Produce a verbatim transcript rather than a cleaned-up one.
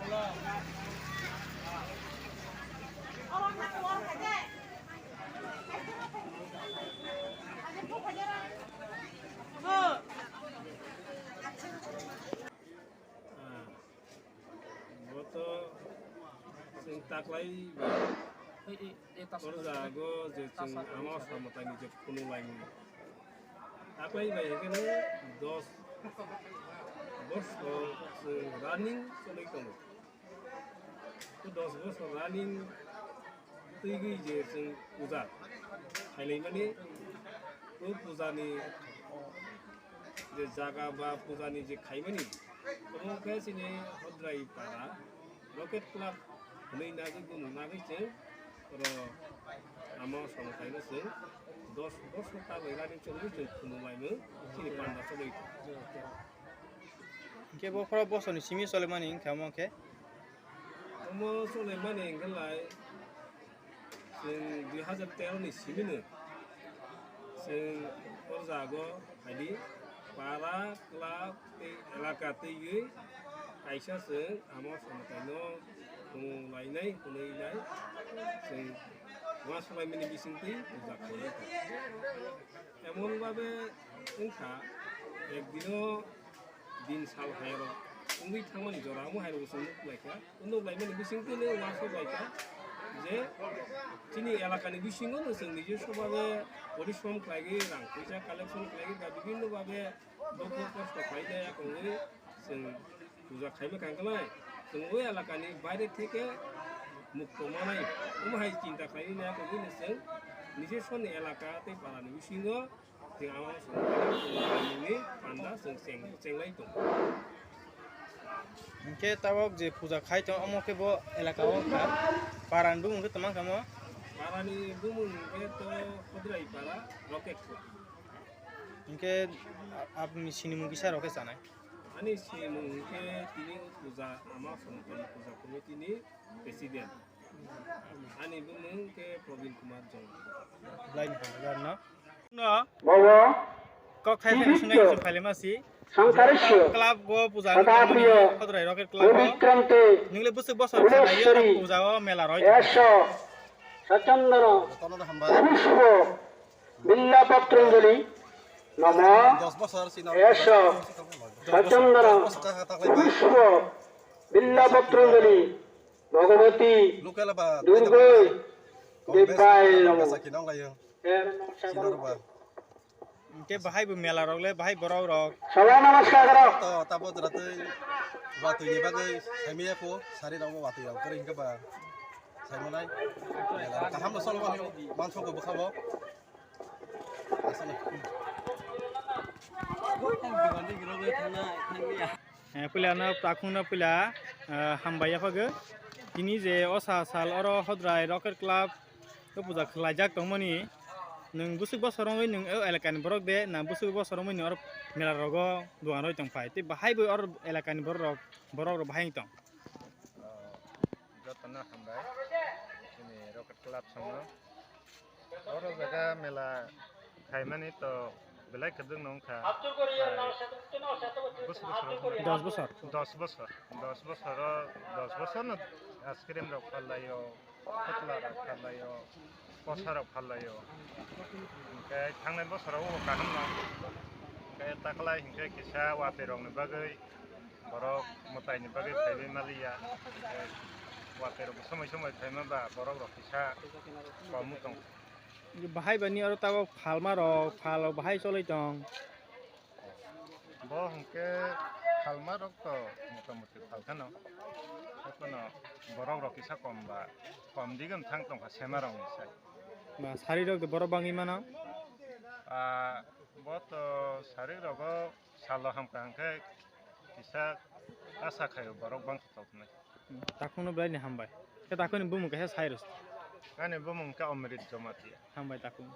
Bo to chwng taklai bai. Ei, ei, ei, ta Korjago je ta chwng sa-, ama samataini je phunuk laimung. Taklai bai hwnkhe no dos bosor chwng running choli tongo. O dos bosor running twigwi je chwng puja khailaimani, o pujani je jaga ba pujani je khaimani, omo khe chini Hodrai para Rocket Club hwnwi nagwi bumung nagwi chwng oro ama somotaino chwng dos bosor ta bai running chwlwi chwng khumung laimung chini panda choli. Hingke bo phoro bosor ni simi solemani hingke omo khe. Omo solemani hingke lai chwng dui hazar tero ni simi no chwng o jago phaidi para club tei elaka twiwi kaisa chwng ama somotaino khumung lainai hwnwi nai chwng uansukhlaimani bisingtwi puja khainai. Emon babe wngkha, ekdino din sal hairok wngwi thangmani jora omo hairok chwng nuk laikha. Nuk laimani bisingtwi no uansuk laikha je chini elakani bisingo no chwng nijoswbabe porishrom khlaigwi, rang puisa collection khlaigwi ba bibhinno babe dukho kosto khlai de wngwi chwng puja khaima kangkhlai, chwng o elakani baire theke mukto manai, omo hai chinta khlainai kongwino chwng nijoswni elaka tei parani bisingo chwng ama ni panda chwng cheng-, chenglai tongo. Hingke tabok je puja khai tong omo khe bo elaka o wngkha, parani bumung khe tongma khe mo? Parani bumung khe to Hodrai para Rocket Club. Hingke a-, aboni sinimung kisa rok khe chanai? Ani sinimung hingke tini o puja ama Sonaton puja committee ni president. Ani bumung khe Probin Kumar Jong. Belai ni hamjakgo no. No. Bobo. Kok khai khai sunai su phaile masi. Sangkarisyo. Club go puja. Sadapriyo. Hodrai Rocket Club go. Obikrante. Ningle busuk bosor khalayo puja o mela roi. Eso. Sachandana. Jotono hambai. Pushpo. Billa Patranjali. Namo. Dos bosor sino. Eso. Sachandana. Pushpo. Billa Patranjali. Bhagavati Durgai Devai Namo. Hingke bahai bo mela rok le, bahai borok rok. Sabai namaskar karo. To, tabo jora tei watwi ni bagwi saimaya ko, sari rok bo watwi rok kwrwi hingke ba saimanai. Mela kaham no solo mani, mansok bo bwkha bo. Eh, puila no, takhung no puila, eh, hambai yaphago. Tini je osa sal oro Hodrai Rocket Club o puja khlaijak tongmani. Nwng busuk bosor wngwi nwng o elakani borok de, na busuk bosor wngwi nwng oro mela rogo duan roi tongphai. Tei bahai bo oro elakani borok rok, borok rok bahai tong. Jotono hambai, chini Rocket Club songno. Oro jaga mela khaimani to belai kwbangno wngkha. Bosor bosor wngkha. Dos bosor. Dos bosor. Dos bosor o, dos bosor no ice cream rok phallaio, khotla rok phallaio, kosa rok phallaio. Hingke thangnai bosoro o kaham no. Hingke taklai hingke kisa watwi rokni bagwi Borok mwtaini bagwi phaiwi maliya. Eh, watwi rok somoi somoi phaima ba borok rok kisa komu tong. Bahai bani oro tabok phalma rok, phal rok bahai choli tong. Bo hwnkhe phalma rok to mota moti phal kheno. Haphano borok rok kisa kom ba, kom digam thang tongkha sema rok ni sai. Ba sari rok de borok bangwi mano. Ah, bo to sari rogo Salo hamkha hwnkhe kisa asa khaio borok bangkha tongthoknai. Takhukno belai ni hambai. Khe takhukni bumung kaisa sai rw. Ani bumung khe Omrit Jamatia. Hambai takhuk.